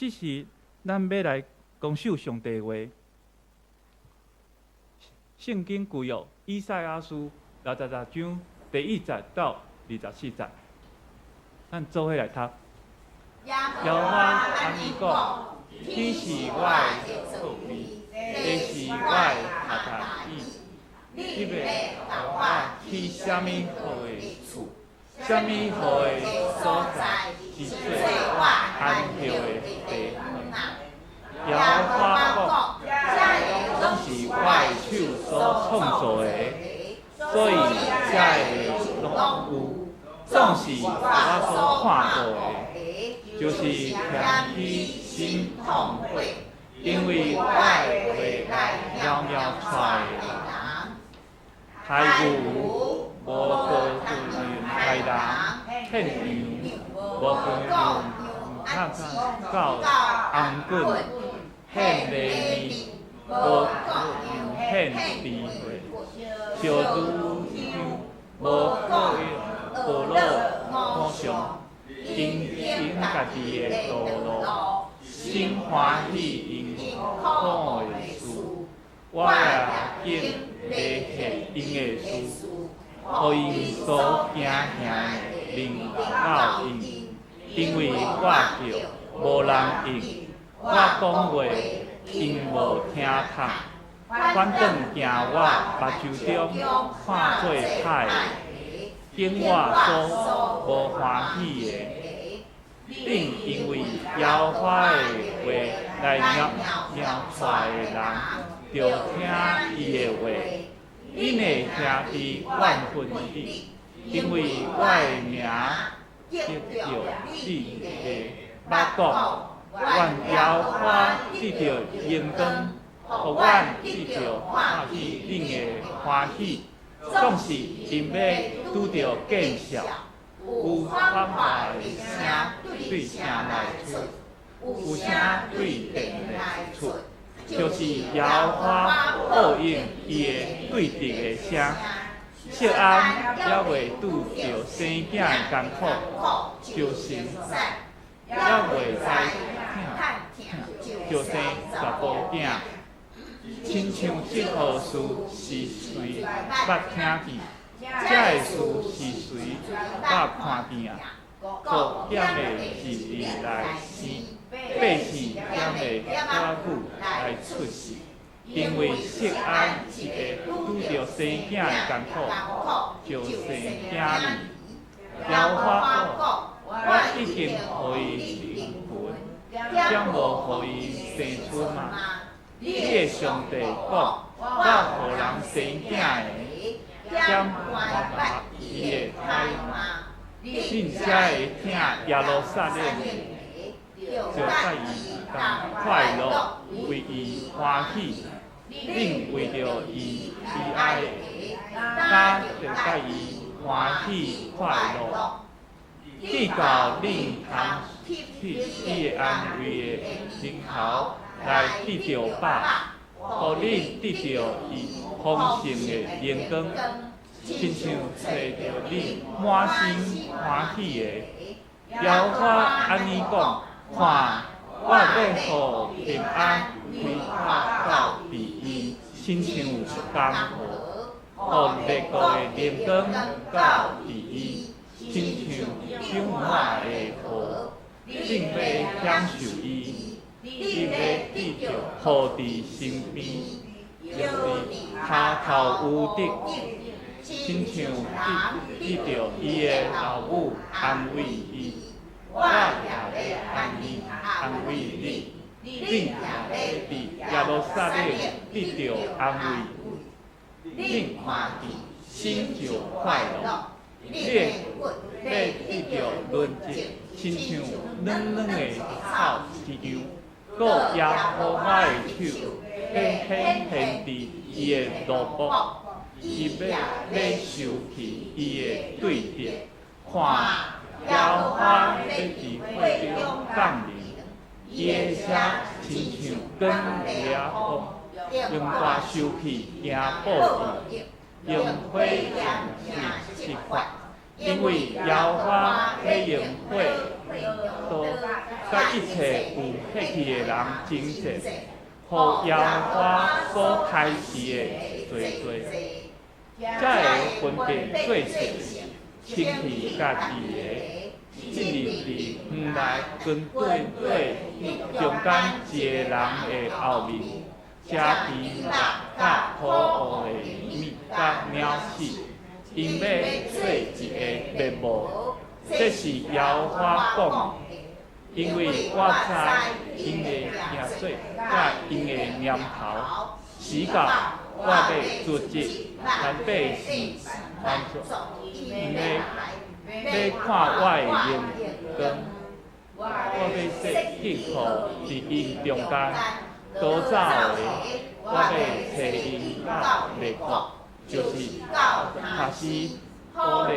這時咱欲來謹守上帝話。聖經舊約以賽亞書66章第1節到24節，咱做伙來讀。耶和華按呢講：天是我的座位，地是我的跤踏椅。你欲予我起啥物好的厝？啥物好的所在是做我安歇的地方？耶和華講：這攏是我的手所創造的，所以這个攏有，總是我所看顧的，就是謙虛心痛悔，因為我的話來杳杳帶的人。刣牛無過用刣人，獻羊無過用酵紅滾，獻禮物無過用獻智慧，燒乳香無過用縵魯偶像，𪜶行家己的道路，心歡喜𪜶苦的事，我也經迷惑𪜶的事，予𪜶所驚嚇的臨到𪜶，因為我叫無人應，我講話𪜶無聽從，反轉行我目睭中看做歹的，行我所無歡喜的。恁因為耶和華的話來杳杳帶的人，著聽伊的話。恁的兄弟怨恨你，因為我的名得著你的目講，願耶和華得著榮光，予阮得著歡喜恁的歡喜，總是𪜶欲拄著見笑，有喊話的聲對城內出，有聲對殿內出，就是耶和華報應伊的對敵的聲。錫安猶未拄著生囝的艱苦，就生，猶未知疼痛，就生查埔囝。親像這號事是誰捌聽見？這个事是誰捌看見啊？穀減的一日來生，百姓減的寡久來出世。因為錫安是會拄著生囝的艱苦，就生囝兒。耶和華講：我已經予伊靈魂，敢無予伊生出嗎？你的上帝講：我予人生囝的，敢捌伊的胎嗎？恁才會疼耶路撒冷的，就佮伊同快樂，為伊歡喜。恁為著伊悲哀的，敢著佮伊歡喜快樂。直到恁通眕你的安慰的乳頭來得著飽，予恁得著伊豐盛的榮光，親像揣著恁滿心歡喜的。耶和華按呢講：看，我欲予平安開口到佇伊，親像江河；予列國的榮光到佇伊，親像漲滿的河。恁欲享受伊，恁欲得著雨佇身邊，用佇跤頭有得，親像得著伊的老母安慰伊。我也欲按呢安慰你，恁也欲佇耶路撒冷得著安慰。恁看見心就快樂，你的骨欲得著潤澤，親像軟軟的草一樣。閣耶和華的手欲顯現佇伊的奴僕，伊欲收去伊的對敵。看，耶和華欲佇火中降臨，伊的聲親像捲掠風，用大受氣行報應，用火焰釋發，伊因為耶和華欲用火刀佮一切有血氣的人爭戰，予耶和華所刣死的濟濟，才會分別做聖、清氣佮義的，進入佇園內軍隊中間一个人的後面，食豬肉佮可惡的物佮鳥屎。𪜶欲做一个滅無，這是耶和華講的。因為我知𪜶的行做佮𪜶的念頭，時到我欲卒責咱百姓萬族，𪜶欲看我的榮光，我欲設記號佇𪜶中間，逃走的，我欲提𪜶到列國，就是他施、普勒、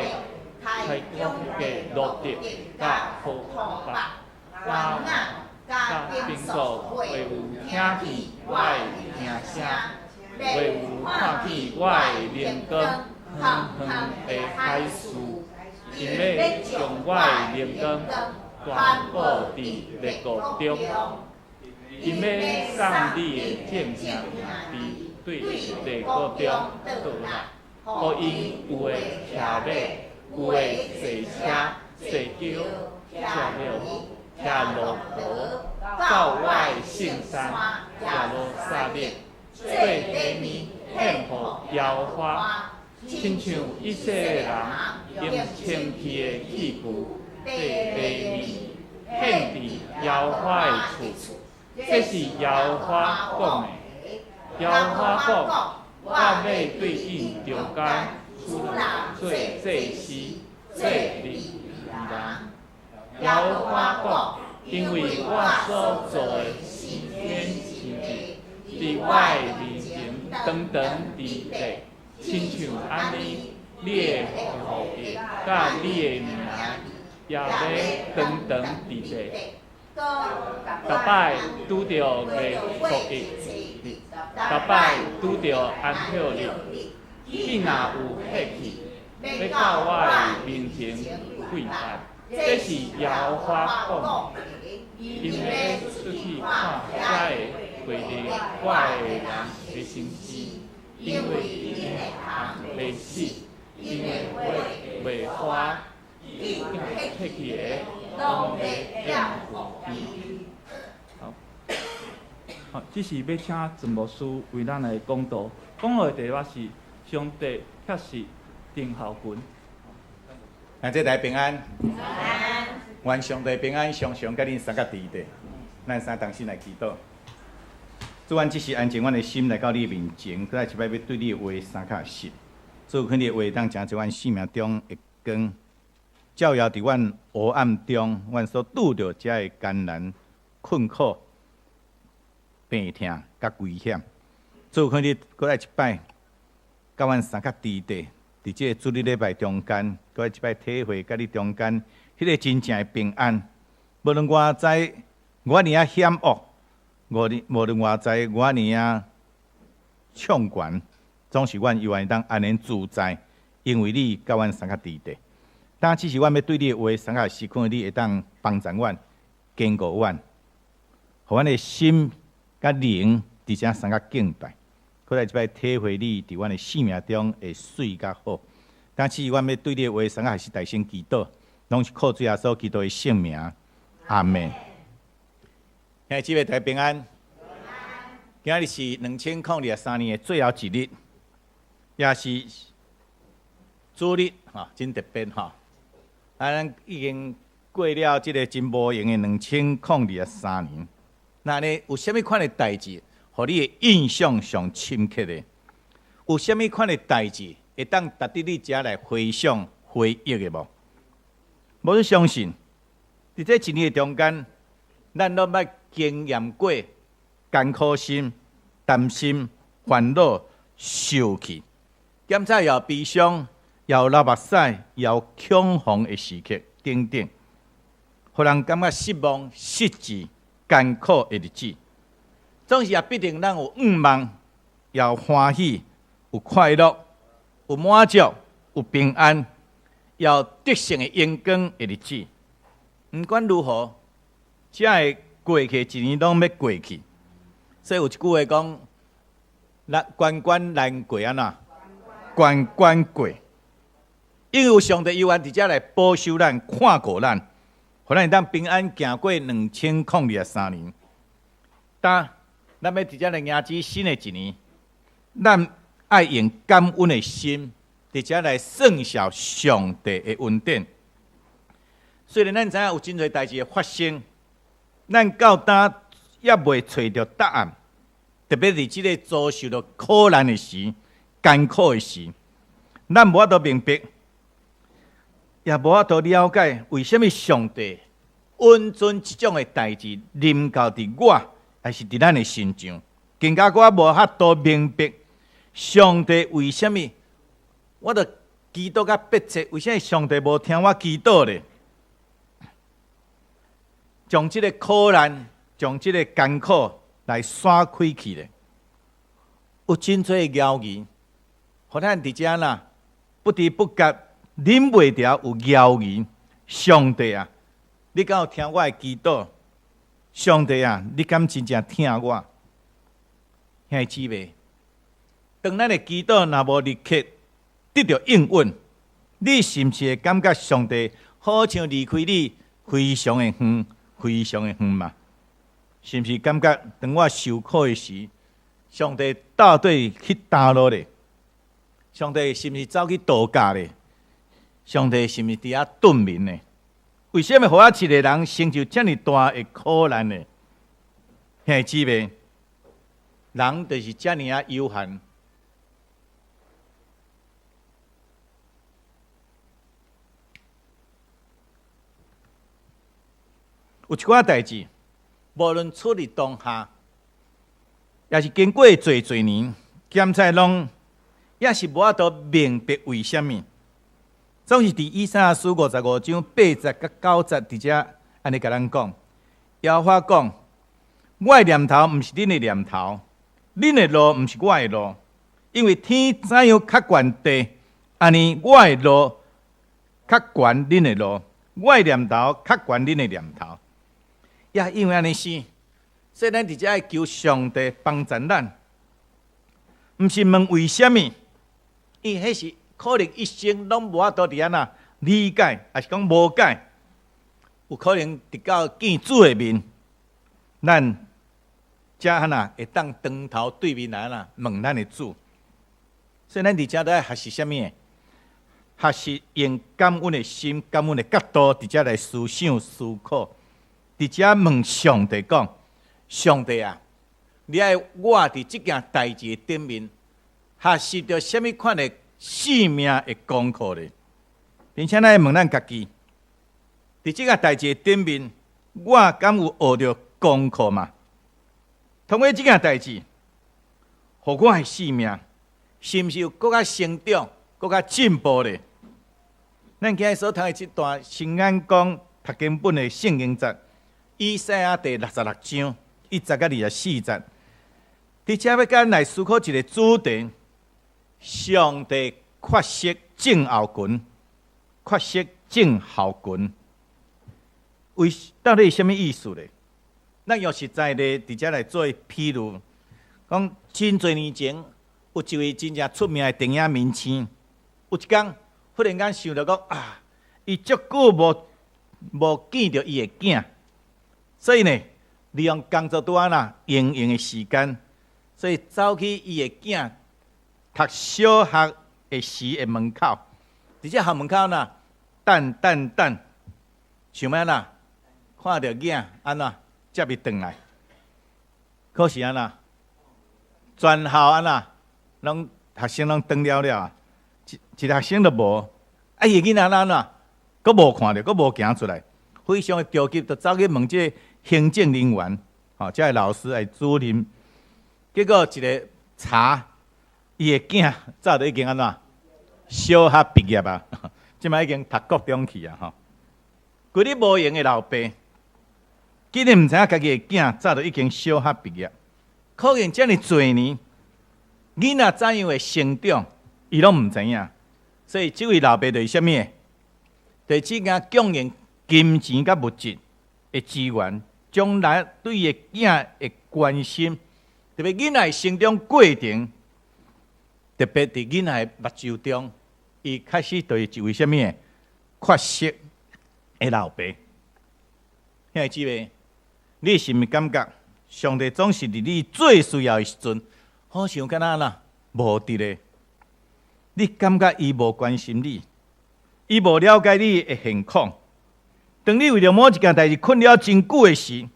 提供的羅得佮普巴、迦佮蘋果，未有聽見我的名聲，未有看見我的榮光，遠遠的海事，𪜶欲將我的榮光傳布佇列國中，𪜶欲送你的眾兄弟對列國中倒來，予𪜶有的騎馬，有的坐車、坐轎、騎驢、騎駱駝，到我的聖山耶路撒冷，做禮物獻予耶和華，親像以色列人用清氣的器具做禮物獻佇耶和華的厝。這是耶和華講的。耶和華講：我欲對𪜶中間出人做祭司、做利未人。耶和華講：因為我所做的是天神蹟，佇我的面前長長佇咧，親像按呢，你的後裔佮你的名也欲長長佇咧。逐擺拄著袂復日，逐擺拄著安息日，彼若有血氣，欲到我的面前跪拜，這是耶和華講的。𪜶欲出去看這個歸離我的人的城市，因為𪜶的蟲袂死，𪜶的花袂花，血氣的攏欲厭惡伊。好，好，這是欲請鄭牧師為咱來講道，講道的題目是上帝確實症候群。啊，這大家平安。願上帝平安，常常佮恁相佮佇咧。咱三同心來祈禱。主，阮這時安靜阮的心來到你面前，閣來一擺欲對你的話相佮實。主，願你的話當成做阮生命中的光，照耀佇阮黑暗中，阮所拄著這个艱難、困苦、病痛佮危險。主，願你閣來一擺，佮阮相佮佇咧，佇這個主日禮拜中間，閣來一擺體會佮你中間彼个真正的平安。無論外在偌爾仔險惡，無論外在偌爾仔暢懸，總是阮猶原當安然自在，因為你佮阮相佮佇咧。當此時，阮欲對你的話相佮時，盼你會當幫助阮、堅固阮，予阮的心佮靈佇遮相佮敬拜，閣來一擺體會你佇阮的生命中的媠佮好。當此時，阮欲對你的話相佮是大聲祈禱，攏是靠主耶穌基督的聖名。阿門。兄弟姊妹大家平安。今日是2023年的最後一日，也是主日，吼，真特別吼。啊，咱已經過了這个真無閒的2023年。那呢，有啥物款的代誌，予你的印象上深刻的？有啥物款的代誌會當值得你遮來回想、回憶的無？無你相信，佇這一年的中間，咱攏捌經驗過艱苦心、擔心、煩惱、受氣，檢查也有悲傷，也有流目屎，也有恐慌的時刻等等，予人感覺失望、失志、艱苦的日子。總是也必定咱有願望，也有歡喜，有快樂，有滿足，有平安，有得勝的榮光的日子。毋管如何，這會過去一年攏欲過去。所以有一句話講：咱關關難過按怎？關關過。因為有上帝猶原佇遮來保守咱、看顧咱，予咱會當平安行過2023年。當咱欲佇遮來迎接新的一年，咱愛用感恩的心，佇遮來算數上帝的恩典。雖然咱知影有真濟代誌會發生，咱到今猶未揣著答案，特別佇這个遭受著苦難的時、艱苦的時，咱無法度明白，也無法度了解，為啥物上帝允准這種的代誌臨到佇我，抑是佇咱的身上，更加閣無法度明白上帝為啥物，我著祈禱甲迫切，為啥物上帝無聽我祈禱咧？將這个苦難、將這个艱苦來散開去咧，有真濟的猶疑，予咱佇遮啦，不知不覺忍袂牢有猶疑。上帝啊，你敢有聽我的祈禱？上帝啊，你敢真正疼我？兄弟姊妹，當咱的祈禱若無立刻得著應允，你是毋是會感覺上帝好像離開你非常的遠、非常的遠嘛？是毋是感覺當我受苦的時，上帝到底去佗落咧？上帝是毋是走去度假咧？上帝是毋是佇遐頓眠咧？為啥物予我一个人承受遮爾大的苦難呢？兄弟姊妹，人就是遮爾仔有限。有一寡代誌，無論處佇當下，抑是經過濟濟年，檢查攏抑是無法度明白為啥物。總是佇以賽亞書55章8節佮9節佇遮按呢共咱講，耶和華講：我的念頭毋是恁的念頭，恁的路毋是我的路，因為天怎樣較懸地，按呢我的路較懸恁的路，我的念頭較懸恁的念頭。也因為按呢是，所以咱佇遮愛求上帝幫助咱，毋是問為啥物，伊彼是可能一生攏無法度佇按怎理解，抑是講無解，有可能直到見主的面，咱才按怎會當當頭對面來按怎問咱的主。所以咱佇遮都愛學習啥物？學習用感恩的心、感恩的角度，佇遮來思想、思考，佇遮問上帝講：上帝啊，你愛我佇這件代誌的頂面學習著啥物款的生命的功課咧？並且咱愛問咱家己，佇這個代誌的頂面，我敢有學著功課嗎？通過這件代誌，予我的生命是毋是有閣較成長、閣較進步咧？咱今日所讀的這段新眼光讀經本的聖經節，以賽亞第66章1節佮24節，佇遮欲共咱來思考一个主題：上帝缺失症候群，缺失症候群，為到底是啥物意思咧？咱用實在的佇遮來做譬如，講真濟年前，有一位真正出名的電影明星，有一工忽然間想著講啊，伊足久無見著伊的囝，所以呢，利用工作拄仔啦閒閒的時間，所以走去伊的囝讀小學的時的門口，佇這校門口呢，等等等，想欲按怎，看著囝按怎接伊轉來，可是按怎，全校按怎，攏學生攏轉了了啊，一一个學生都無，啊伊的囡仔按怎，閣無看著，閣無行出來，非常的著急，就走去問這个行政人員，吼，這个老師的主任，結果一个查，伊的囝早就已經按怎，小學畢業啊，這擺已經讀國中去啊，吼。規日無閒的老爸，竟然毋知影家己的囝早就已經小學畢業，可見遮爾濟年，囡仔怎樣會成長，伊攏毋知影。所以這位老爸就是啥物？就只驚供應金錢佮物質的資源，將來對伊的囝的關心，特別囡仔成長過程，特別佇囡仔的目睭中，伊確實就是一位啥物的缺失的老爸。兄弟姊妹，你是毋是感覺上帝總是佇你最需要的時陣，好像敢若啦無佇咧？你感覺伊無關心你，伊無了解你的現況。當你為著某一件代誌困擾真久的時，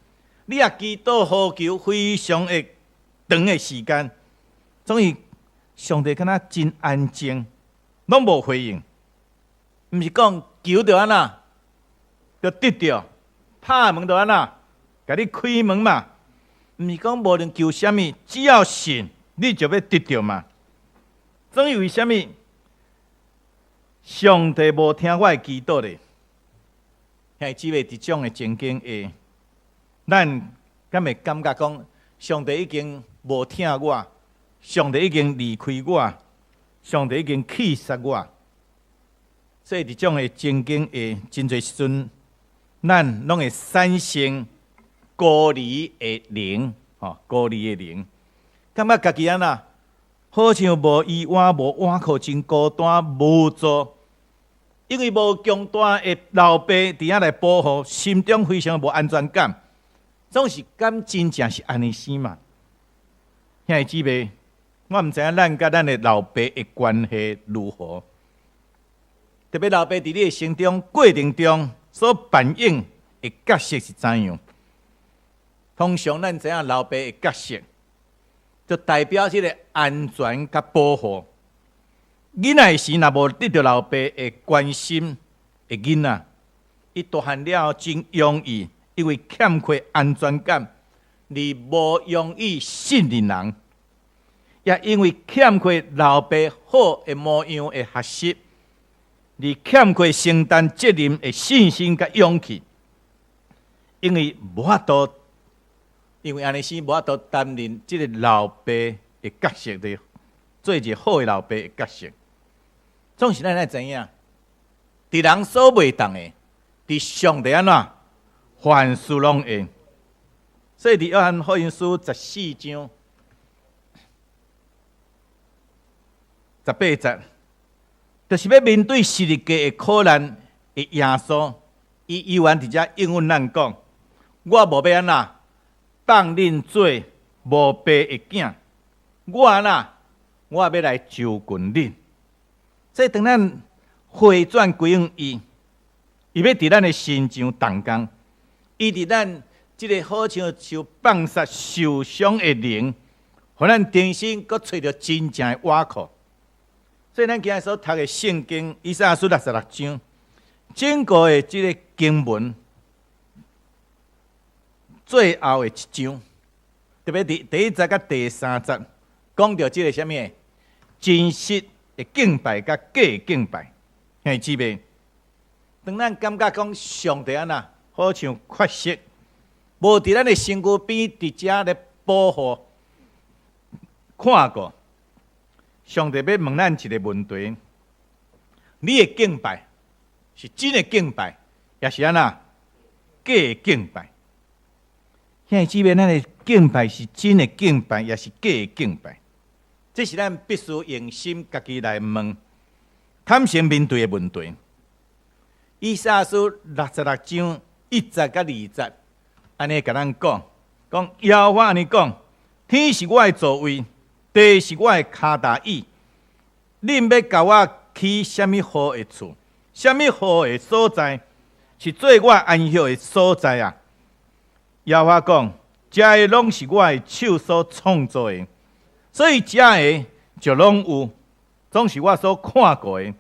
你也祈禱呼求非常的長的時間，總是上帝敢若真安靜，攏無回應。毋是講求著按怎，就得著，拍門就按怎，共你開門嘛。毋是講無論求啥物，只要信，你就欲得著嘛。總是為啥物上帝無聽我的祈禱咧？兄弟姊妹，佇這種的情景下，咱敢會感覺講上帝已經無疼我，上帝已經離開我，上帝已經棄殺我。所以佇這種的情景下，真濟時陣，咱攏會產生孤離的靈，吼，孤離的靈，感覺家己按怎，好像無依倚、無倚靠，真孤單無助，因為無強大的老爸佇遐來保護，心中非常無安全感，總是敢真正是按呢生嘛？兄弟姊妹，我毋知影咱佮咱的老爸的關係如何，特別老爸佇你的成長過程中所扮演的角色是怎樣？通常咱知影老爸的角色，就代表這个安全佮保護。囡仔時若無得著老爸的關心的囡仔，伊大漢了後真容易，因為欠缺安全感，而無容易信任人，也因為欠缺老爸好的模樣的學習，而欠缺承擔責任的信心佮勇氣，因為無法度，因為按呢生無法度擔任這个老爸的角色的，做一個好的老爸的角色。總是咱愛知影，佇人所袂當的，佇上帝按怎凡事攏會。所以佇約翰福音書14章18節，就是欲面對十字架的苦難的耶穌，伊依然佇遮應允咱講：我無欲按怎放恁做無爸的囝，我按怎我欲來就近恁。所以當咱回轉歸向伊，伊欲佇咱的身上動工，伊佇咱這个好像受放殺、受傷的靈，予咱重新閣揣著真正的倚靠。所以咱今日所讀的聖經，以賽亞書66章，整個的這个經文最後的一章，特別佇第一節佮第三節，講著這个啥物真實的敬拜佮假的敬拜，兄弟姊妹，當咱感覺講上帝按怎，好像缺失，無佇咱的身軀邊佇遮咧保護、看顧，上帝欲問咱一个問題：你的敬拜是真的敬拜，抑是按怎假的敬拜？兄弟姊妹，咱的敬拜是真的敬拜，抑是假的敬拜？這是咱必須用心家己來問、坦誠面對的問題。以賽亞書66章1節佮2節，按呢共咱講，講耶和華按呢講：天是我的座位，地是我的跤踏椅。恁欲共我起啥物好的厝？啥物好的所在？是做我安息的所在啊！耶和華講：這个攏是我的手所創造的。所以這个就攏有，總是我所看過的，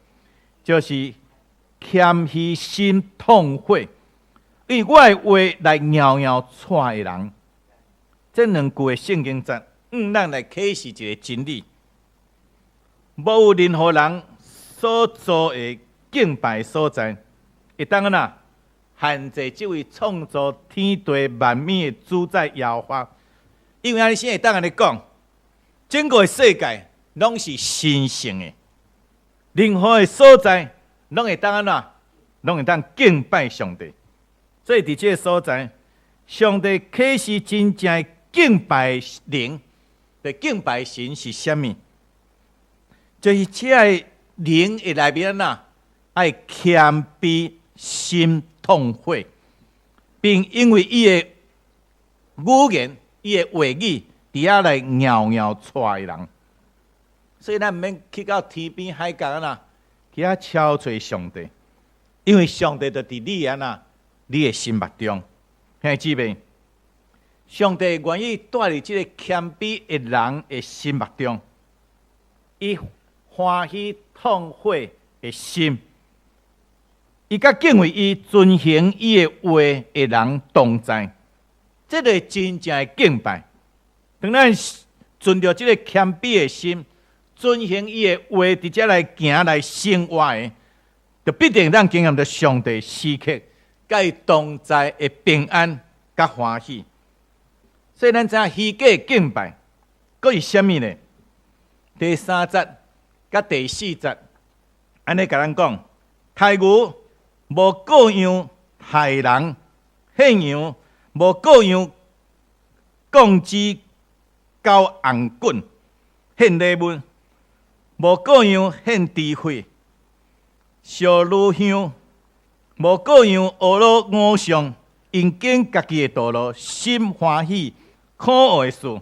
就是謙虛心痛悔，以我的話來搖搖掣的人。這兩句的聖經節，向咱來啟示一个真理：無有任何人所做的敬拜所在，會當按怎限制這位創造天地萬物的主宰耶和華。因為按呢先會當按呢講，整個世界攏是神聖的，任何的所在攏會當按怎攏會當敬拜上帝。所以佇這个所在，上帝啟示真正敬拜靈，對敬拜神是啥物？就是這个靈的內面啊，愛謙卑心痛悔，並因為伊的語言、伊的話語，佇遐來搖搖帶的人。所以咱毋免去到天邊海角啊，去遐敲揣上帝，因為上帝就佇你啊，你的心目中。兄弟姊妹，上帝願意蹛佇這个謙卑的人的心目中，伊歡喜痛悔的心，伊佮敬畏伊遵行伊的話的人同在，這个真正的敬拜。當咱存著這个謙卑的心，遵行伊的話，佇遮來行來生活的，就必定咱經驗著上帝時刻佮伊同在的平安佮歡喜。所以咱知影虛假敬拜，閣是啥物呢？第三節佮第四節，按呢共咱講，刣牛無各樣害人，獻羊無各樣降脂膏紅滾，獻禮物無各樣獻智慧，燒乳香無各樣呵咾偶像，𪜶行家己的道路，心歡喜可惡的事，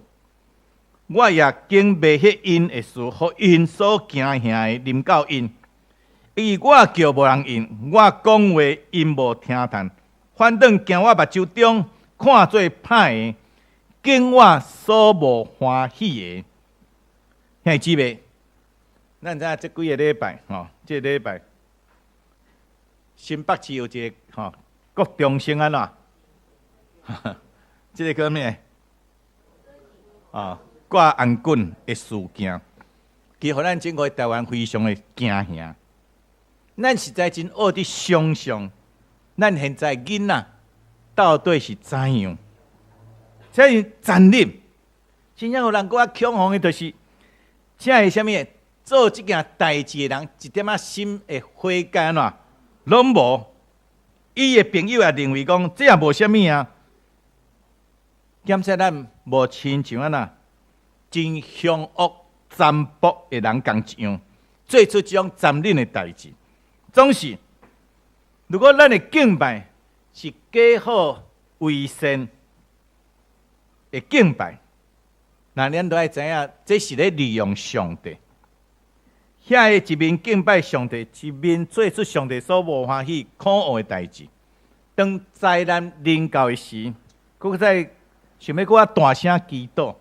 我也竟袂彼𪜶的事，予𪜶所驚嚇的臨到𪜶。因為我叫無人應，我講話𪜶無聽趁，反轉行我目睭中看做歹的，敬我所無歡喜的。兄弟姊妹，咱知影這幾个禮拜吼，這个禮拜新北市有一个吼國中生按怎？這个叫啥物？啊，掛紅棍的事件，其實予咱整個台灣非常的驚嚇。咱實在真學佇想像，咱現在囡仔到底是怎樣？這是殘忍，真正予人閣較恐慌的，就是，這个啥物？做這件代誌的人，一點仔心會悔改按怎？攏無。伊的朋友也認為講，這也無啥物啊。檢測咱無親像按怎，真兇惡殘暴的人仝一樣，做出這種殘忍的代誌。總是，如果咱的敬拜是假好為善的敬拜，那咱都愛知影，這是咧利用上帝。遐个一面敬拜上帝，一面做出上帝所無歡喜、可惡的代誌。當災難臨到的時，閣再想欲閣較大聲祈禱，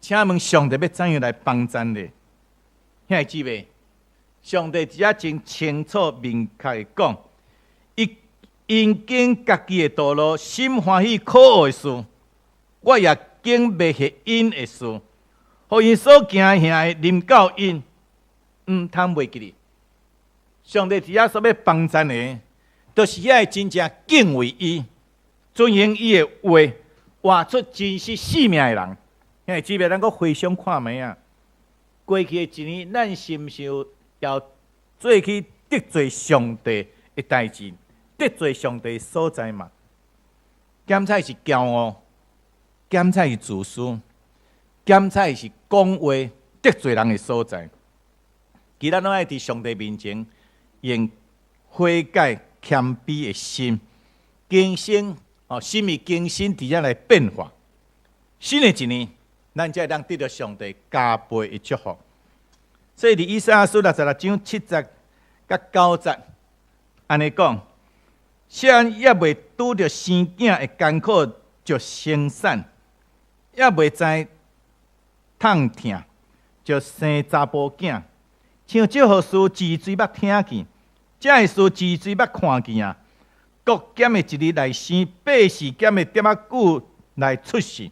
請問上帝欲怎樣來幫贊你？兄弟姊妹，上帝佇遮真清楚明確的講，伊𪜶行家己的道路，心歡喜可惡的事，我也竟袂彼𪜶的事，予𪜶所驚嚇的臨到𪜶，毋通袂記得。上帝佇遮所欲幫贊的，就是遐个真正敬畏伊、遵行伊的話、活出真實生命的人。兄弟姊妹，咱閣回想看覓啊？過去的一年，咱是毋是有要做去得罪上帝的代誌，得罪上帝的所在嘛？檢採是驕傲，檢採是自私，檢採是講話得罪人的所在。其實咱攏愛佇上帝面前用悔改謙卑的心，更新哦，心意更新佇遮來變化。新的一年，咱才會當得著上帝加倍的祝福。所以佇以賽亞書66章7節佮9節，按呢講：錫安猶未拄著生囝的艱苦就生產，猶未知痛疼就生查埔囝。像這號事自水目聽見，這个事自水目看見啊！穀減的一日來生，百事減的點仔久來出世。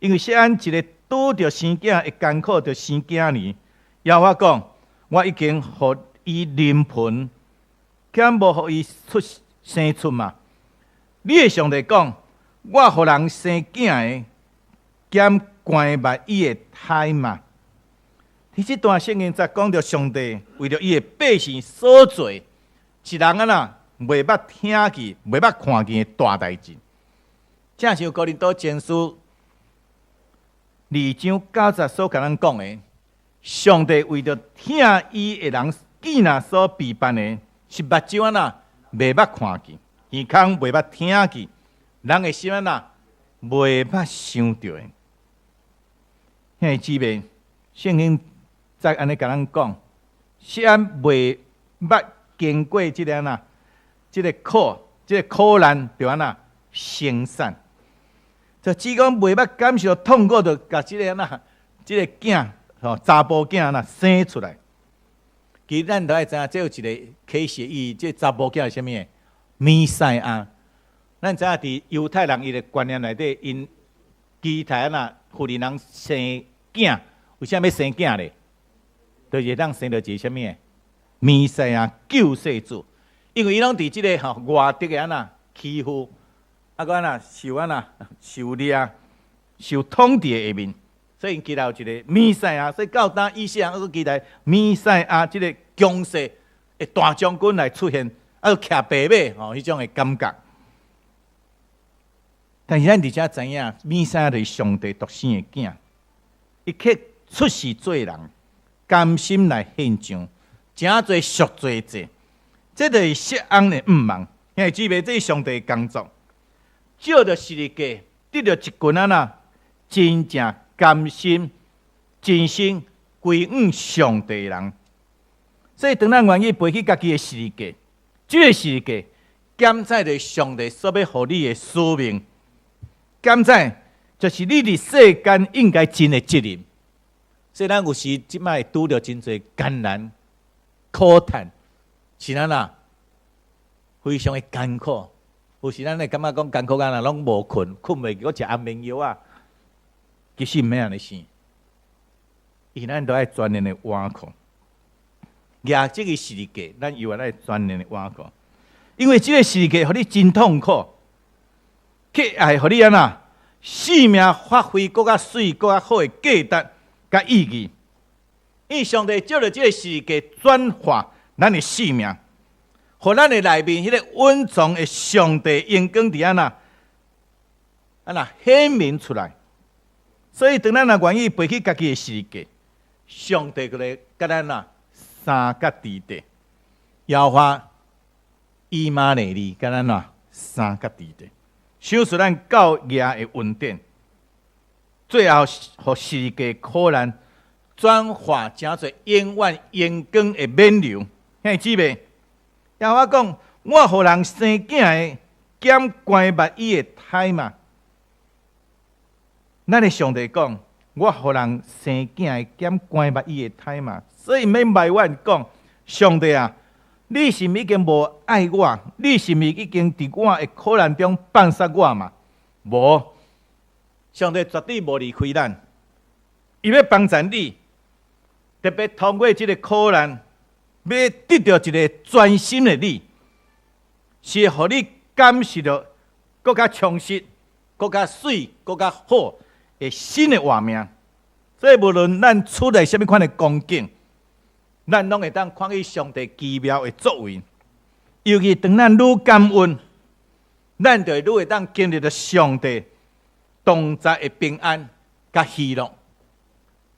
因為錫安一个拄著生囝的艱苦，就生囝兒。耶和華講：我已經予伊臨盆，敢無予伊出生出嘛？你的上帝講：我予人生囝的，敢關密伊的胎嘛？佇這段聖經在講著上帝為著伊的百姓所做，一人按怎袂捌聽見、袂捌看見的大代誌。正像哥林多前書2章9節所共咱講的，上帝為著疼伊的人，囝仔所備辦的，是目睭按怎袂捌看見，耳孔袂捌聽見，人的心按怎袂捌想著的。兄弟姊妹，聖經再按呢共咱講，錫安袂捌經過這個按怎，這個苦，這個苦難，就按怎生產。就只講袂捌感受痛苦，就共這個按怎，這個囝吼查埔囝按怎生出來。其實咱都愛知影，這有一個啟示意義。這查埔囝是啥物？彌賽亞。咱知影佇猶太人伊的觀念內底，𪜶期待按怎婦人人生囝，為啥欲生囝咧？就是會當生著一个啥物？彌賽亞救世主。因為伊攏佇這个吼外敵的按怎欺負，啊閣按怎受按怎受掠、受統治的下面，所以𪜶期待有一个彌賽亞。所以到今以色列人閣期待彌賽亞這个強勢的大將軍來出現，啊，騎白馬吼，彼種的感覺。但是咱佇遮知影，彌賽亞就是上帝獨生的囝，伊去出世做人，甘心來獻上，成做贖罪祭。這就是錫安的向望，兄弟姊妹，這是上帝的工作，藉著十字架，得著一群按怎真正甘心、真心歸向上帝的人。所以，當咱願意背起家己的十字架，這个十字架檢載著上帝所欲予你的使命，檢載就是你佇世間應該盡的責任。所以，咱有時這擺會拄著真濟艱難、苦嘆，是按怎非常的艱苦。有時咱會感覺講艱苦，敢若攏無睏，睏袂去，閣食安眠藥仔。其實毋免按呢想，因為咱都愛全然的倚靠。舉這个十字架，咱猶原愛全然的倚靠，因為這个十字架予你真痛苦，卻會予你按怎生命發揮閣較媠、閣較好的價值佮意義。因為上帝藉著這个十字架轉化咱的生命，予咱的內面彼个隱藏的上帝榮光佇按怎按怎顯明出來。所以，當咱若願意背起家己的十字架，上帝就來佮咱啊相佮佇地，耶和華以馬內利佮咱啊相佮佇地，賞賜咱夠額的恩典，最後予十字架苦難轉化成做永遠榮光的冕旒。兄弟姊妹，耶和華講：我予人生囝的減關密伊的胎嘛。咱的上帝講：我予人生囝的減關密伊的胎嘛。所以毋免埋怨講，上帝啊，你是毋已經無愛我？你是毋已經佇我的苦難中放殺我嘛？無，上帝絕對無離開咱，伊欲幫助你，特別通過這个苦難，欲得著一个全新的你，是予你感受著閣較充實、閣較媠、閣較好的新的活命。所以無論咱處佇啥物款的光景，咱攏會當看見上帝奇妙的作為。尤其當咱愈感恩，咱就會愈會當經歷著上帝同在的平安佮喜樂。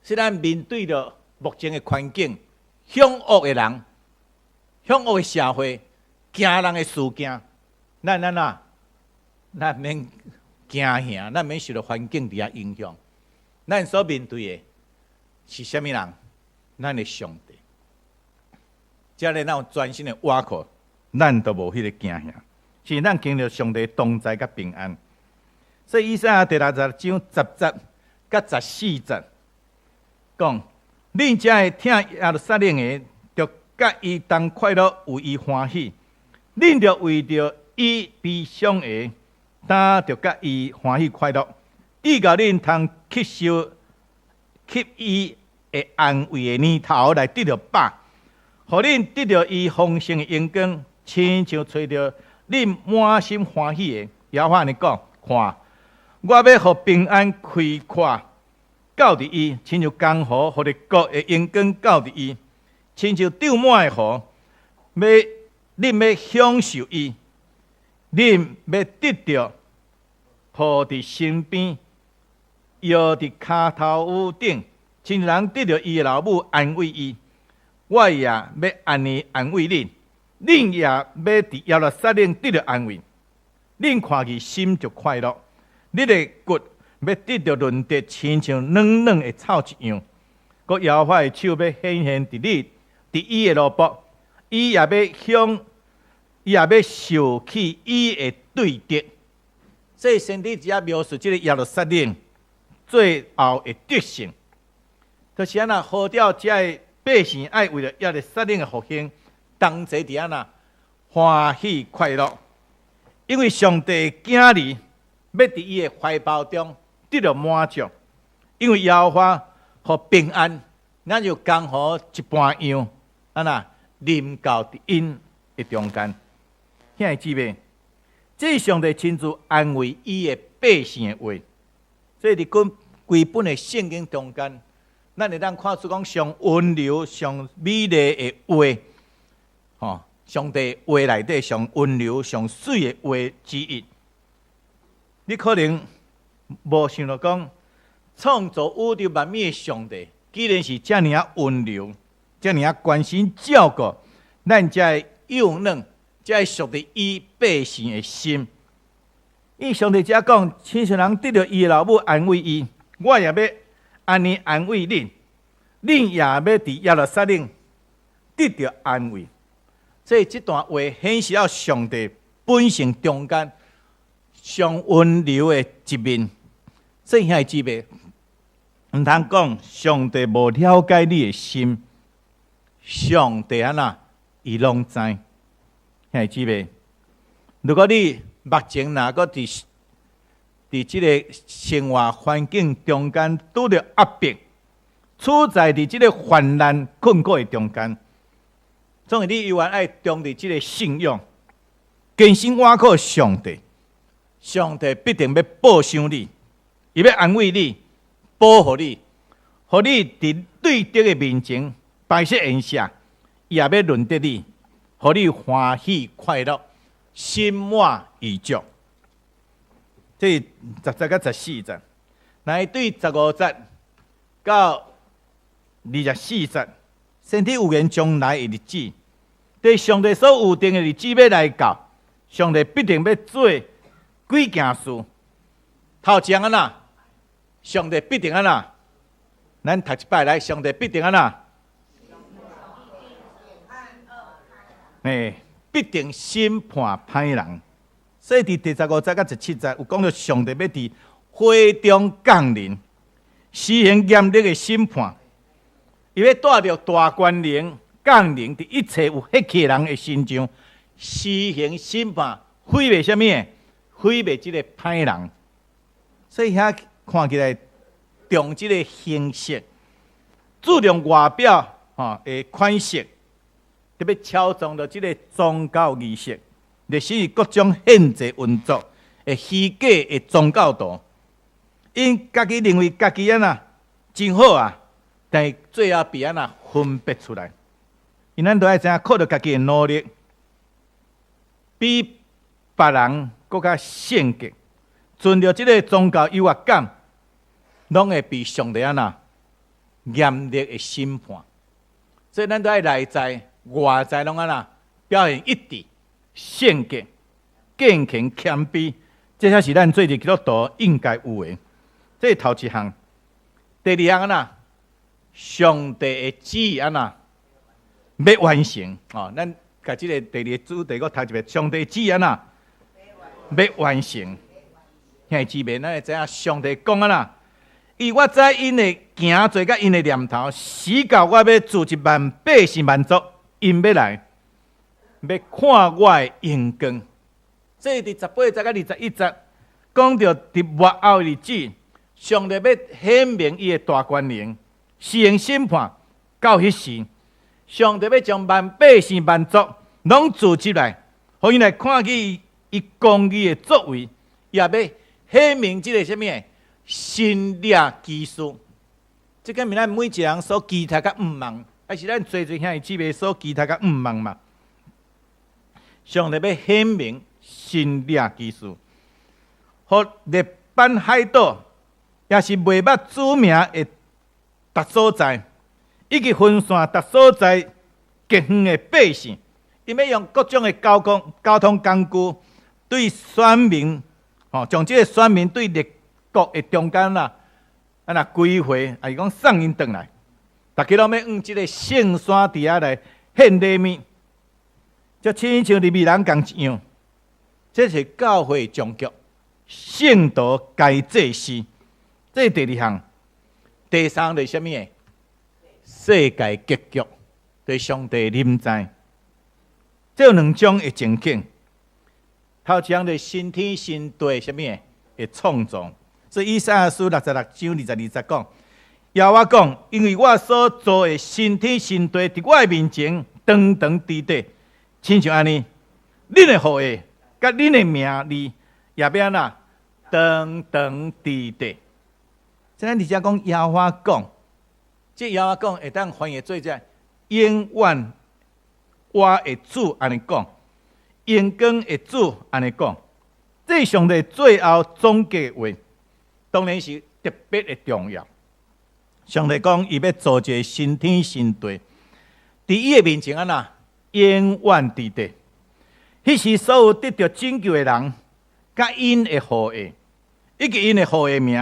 雖然面對著目前的環境，險惡的人、險惡的社會、驚人的事件，咱按怎，咱免驚嚇，咱免受著環境佇遐影響。咱所面對的是啥物人？咱的上帝。只要咱有專心的倚靠，咱就無彼个驚嚇，是咱經歷上帝同在佮平安。所以以賽亞第60章10節佮14節講：恁遮的疼耶路撒冷的，著佮伊同快樂，為伊歡喜；恁著為著伊悲傷的，當著佮伊歡喜快樂。直到恁通吸收給伊的安慰的年頭來得著飽，予恁得著伊豐盛的榮光，親像揣著恁滿心歡喜的。耶和華按呢講，看，我欲予平安開闊到佇伊，親像江河予列國的榮光到佇伊，親像漲滿的河，欲恁欲享受伊，恁欲得著抱佇身邊，搖佇跤頭頂，親像人得著伊的老母安慰伊。我也欲按呢安慰恁，恁也欲佇耶路撒冷得著安慰。恁看見心就快樂，恁的骨欲得著潤澤，親像軟軟的草一樣。閣耶和華的手欲顯現佇你，佇伊的奴僕，伊也欲受去伊的對敵。所以先知這描述這个耶路撒冷最後的得勝，就是按怎號召這个百姓愛為著耶路撒冷的復興，同齊佇按怎歡喜快樂，因為上帝的囝兒欲佇伊的懷抱中得著滿足，因為耶和華予平安，咱就江河一般樣，按怎臨到佇𪜶的中間。兄弟姊妹，這是上帝親自安慰伊的百姓的話。所以佇阮規本的聖經中間，咱會當看出講上溫柔、上美麗的話，吼，上帝話內底上溫柔、上媠的話之一。你可能無想著講，創造宇宙萬物的上帝，既然是遮爾仔溫柔，遮爾仔關心照顧咱這个幼嫩、這个屬佇伊百姓的心。伊上帝這講，親像人得著伊的老母安慰伊，我也欲按呢安慰恁，恁也欲佇耶路撒冷得著安慰。所以這段話顯示了上帝本性中間上溫柔的一面。所以兄弟姊妹，毋通講上帝無了解你的心，上帝按怎伊攏知。兄弟姊妹，如果你目前若閣佇這个生活環境中間拄著壓迫，處在佇這个患難困苦的中間，總是你猶原愛忠佇這个信仰，堅心倚靠上帝，上帝必定欲保守你，伊欲安慰你，保護你，予你佇對敵的面前擺設筵席，伊也欲潤澤你，予你歡喜快樂，心滿意足。這是10節佮14節，來對15節到24節，先知預言將來的日子，佇上帝所預定的日子欲來到，上帝必定欲做幾件事。頭一項按怎？上帝必定按怎？咱讀一擺來，上帝必定按怎？欸，必定審判歹人。所以佇第15節佮17節有講著上帝欲佇火中降臨，施行嚴厲的審判，伊欲帶著大權能降臨佇一切有血氣人的身上，施行審判，毀滅啥物？毀滅這个歹人。所以遐看起來，重這个形式，注重外表吼的款式，特別操縱著這个宗教儀式，歷史各種獻祭運作的虛假的宗教徒，𪜶家己認為家己按怎真好啊，但是最後被按怎分別出來。因咱都愛知影，靠著家己的努力，比別人閣較聖潔，存著這个宗教優越感，攏會被上帝按怎嚴厲的審判。所以咱都愛內在、外在攏按怎表現一致、聖潔、敬虔、謙卑，這才是咱做一個基督徒應該有的。這是頭一項。第二項按怎？上帝的旨意按怎欲完成？哦，咱共這个第二個主題閣讀一遍。上帝旨意按怎欲完成？兄弟姊妹，咱會知影上帝講按怎？伊我知𪜶的行做佮𪜶的念頭，時到我欲召集萬百姓萬族，𪜶欲來，欲看我的榮光。這佇18節佮21節，講著佇末後的日子，上帝欲顯明伊的大權能，施行審判。到彼時，上帝欲將萬百姓萬族攏聚集來，予𪜶來看見伊公義的作為，也欲顯明這个啥物？神蹟奇事，這個是咱每一個人所期待佮向望，還是咱濟濟兄弟姊妹所期待佮向望嘛？上帝欲顯明神蹟奇事，予列班海島，也是袂捌指名的逐所在，以及分散逐所在極遠的百姓，𪜶欲用各種的交通工具，對選民，吼，將這个選民對列國的中間啊，按怎歸回，抑是講送𪜶轉來，逐家攏欲往這个聖山佇遐來獻禮物，就親像利未人仝一樣，這是教會終局，聖徒該祭司。這是第二項，第三項就是啥物？世界結局，對上帝臨在，這有兩種的情景。頭一項就是新天新地，啥物？的創造。所以以賽亞書66章22節講，耶和華講，因為我所造的新天新地，佇我的面前長長佇佇，親像按呢，恁的後裔佮恁的名字也欲按怎長長佇佇。這咱佇遮講耶和華講，這耶和華講會當翻譯做這永遠活的主按呢講，榮光的主按呢講，這上帝最後總結話，當然是特別的重要。上帝講，伊欲造一个新天新地，佇伊的面前按怎永遠佇佇。彼時所有得著拯救的人，佮𪜶的後裔，以及𪜶的後裔名，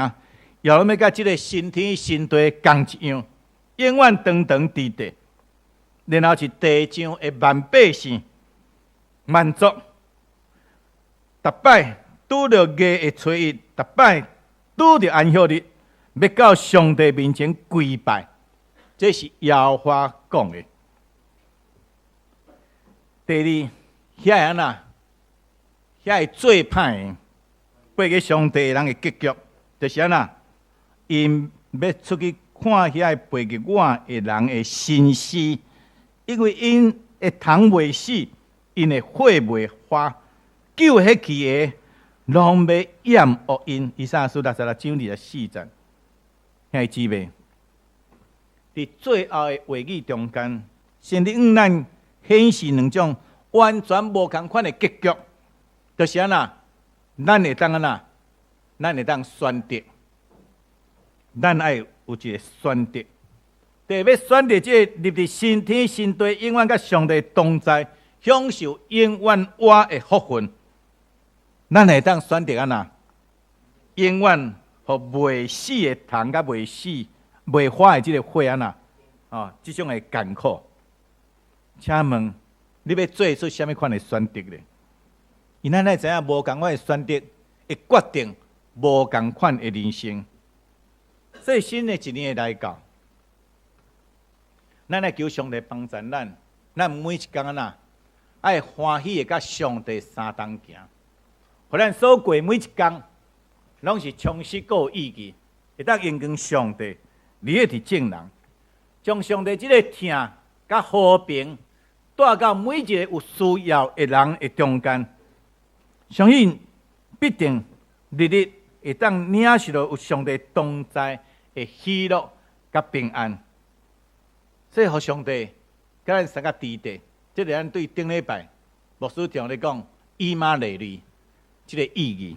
也攏欲佮這个新天新地仝一樣，永遠長長佇佇。然後是地上的萬百姓萬族，逐擺拄著月的初一，逐擺拄著安息日，欲到上帝面前跪拜，這是耶和華講的。第二，遐會按怎？遐會做歹的，背逆上帝的人的結局，就是按怎？𪜶欲出去看遐个背逆我的人的身屍，因為𪜶的蟲袂死，𪜶的火袂發，救彼去的，攏欲厭惡𪜶。以賽亞書66章24節，兄弟姊妹，佇最後的話語中間，先佇向咱顯示兩種完全無仝款的結局，就是按怎？咱會當按怎？咱會當選擇，咱愛有一个選擇。第欲選擇這个入佇新天新地，永遠佮上帝同在，享受永遠活的福分。咱會當選擇按怎？永遠予袂死的蟲佮袂死、袂發的這个火按怎？哦，這種的艱苦。請問你欲做出啥物款的選擇咧？因咱愛知影，無仝款的選擇會決定無仝款的人生。所以新的一年的來到，咱愛求上帝幫助咱，咱每一工按怎愛歡喜的佮上帝相同行，予咱所過每一工，攏是充實閣有意義，會當榮光上帝，利益佇眾人，將上帝這个疼佮和平帶到每一个有需要的人的中間，相信必定日日會當領受到有上帝同在的喜樂佮平安。所以，予上帝佮咱相佮佇佇，這个咱對頂禮拜牧師常咧講以馬內利這个意義，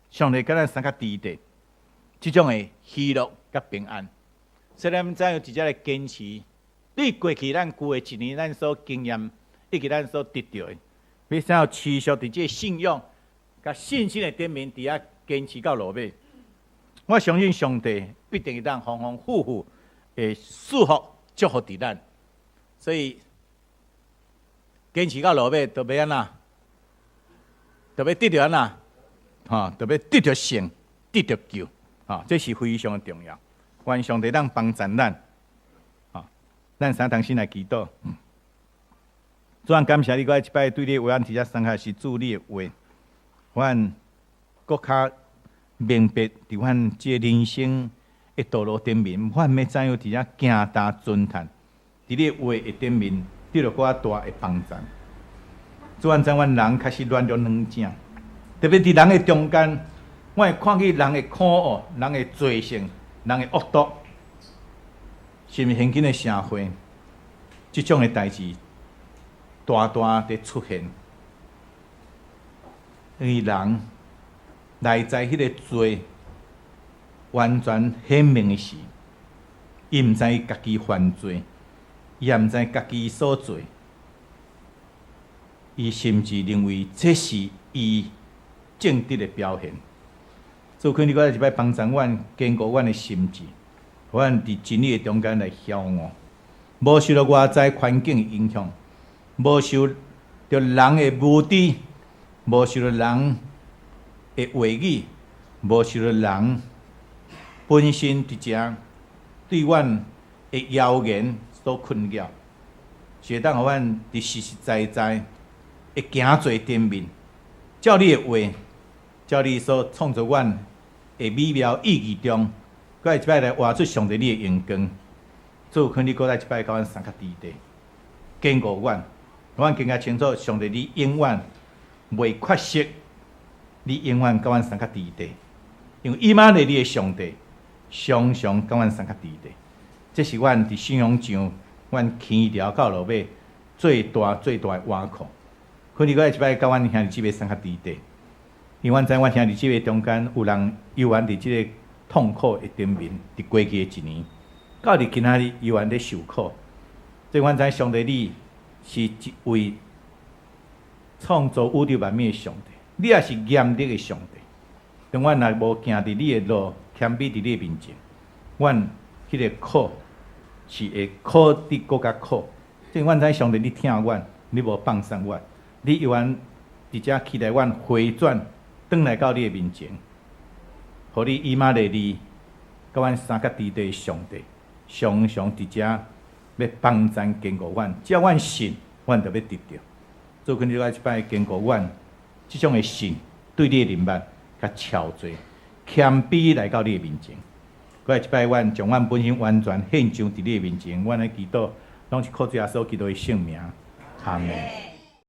上帝佮咱相佮佇佇，這種的喜樂佮平安。所以，咱怎樣直接來堅持？對過去咱舊的一年，咱所經驗以及咱所得著的，欲怎樣持續佇這个信仰佮信心的頂面，佇遐堅持到落尾。我相信上帝必定會當豐豐富富的賜福祝福佇咱，所以堅持到落尾，就欲按怎？就欲得著按怎？吼，就欲得著勝，得著救，吼，這是非常的重要。願上帝當幫助咱，吼，咱三同心來祈禱。主啊，感謝你，閣再一擺對你的話，咱佇遮三下是主你的話，阮閣較明白佇阮這个人生的道路頂面，阮欲怎樣佇遮行踏尊嘆，佇你的話的頂面得著閣較大的幫助。主啊，知阮人確實軟弱軟正，特別佇人的中間，我會看見人的可惡、人的罪性、人的惡毒，是毋是現今的社會，這種的代誌大大佇出現。因為人內在彼个罪完全顯明的時，伊毋知家己犯罪，伊也毋知家己所做，伊甚至認為這是伊正直的表現。主懇你閣再一擺幫助阮，堅固阮的心志，予阮佇真理的中間來曉悟，無受著外在環境的影響，無受著人的無知，無受著人的話語，無受著人本身佇遮對阮的謠言所困擾，是會當予阮佇實實在在的行做頂面，照你的話，照你所創造阮的美妙意義中，閣來一擺來活出上帝你的榮光。主懇你閣來一擺佮阮相佮佇地，堅固阮，予阮更加清楚上帝你永遠袂缺席，你永遠佮阮相佮佇地，因為以馬內利的上帝常常佮阮相佮佇地。這是阮佇信仰上，阮起頭到落尾最大最大的倚靠。懇你閣來一擺佮阮兄弟姊妹相佮佇地，因為阮知阮兄弟姊妹中間有人猶原佇這个痛苦的頂面，佇過去的一年，到佇今仔日猶原咧受苦。這阮知上帝你是一位創造宇宙萬物的上帝，你也是嚴厲的上帝。當阮若無行佇你的路，謙卑佇你的面前，阮彼个苦是會苦得閣較苦。這阮知上帝你疼阮，你無放散阮，你猶原佇遮期待阮回轉，轉來到你的面前，予你以馬內利，佮阮相佮佇地的上帝，常常佇遮欲幫贊堅固阮，只要阮信，阮就欲得著。主懇你來一擺堅固阮，這種的信對你的認捌較超濟，謙卑來到你的面前。閣來一擺，阮將阮本身完全獻上佇你的面前，阮來祈禱，攏是靠主耶穌基督的聖名，阿門。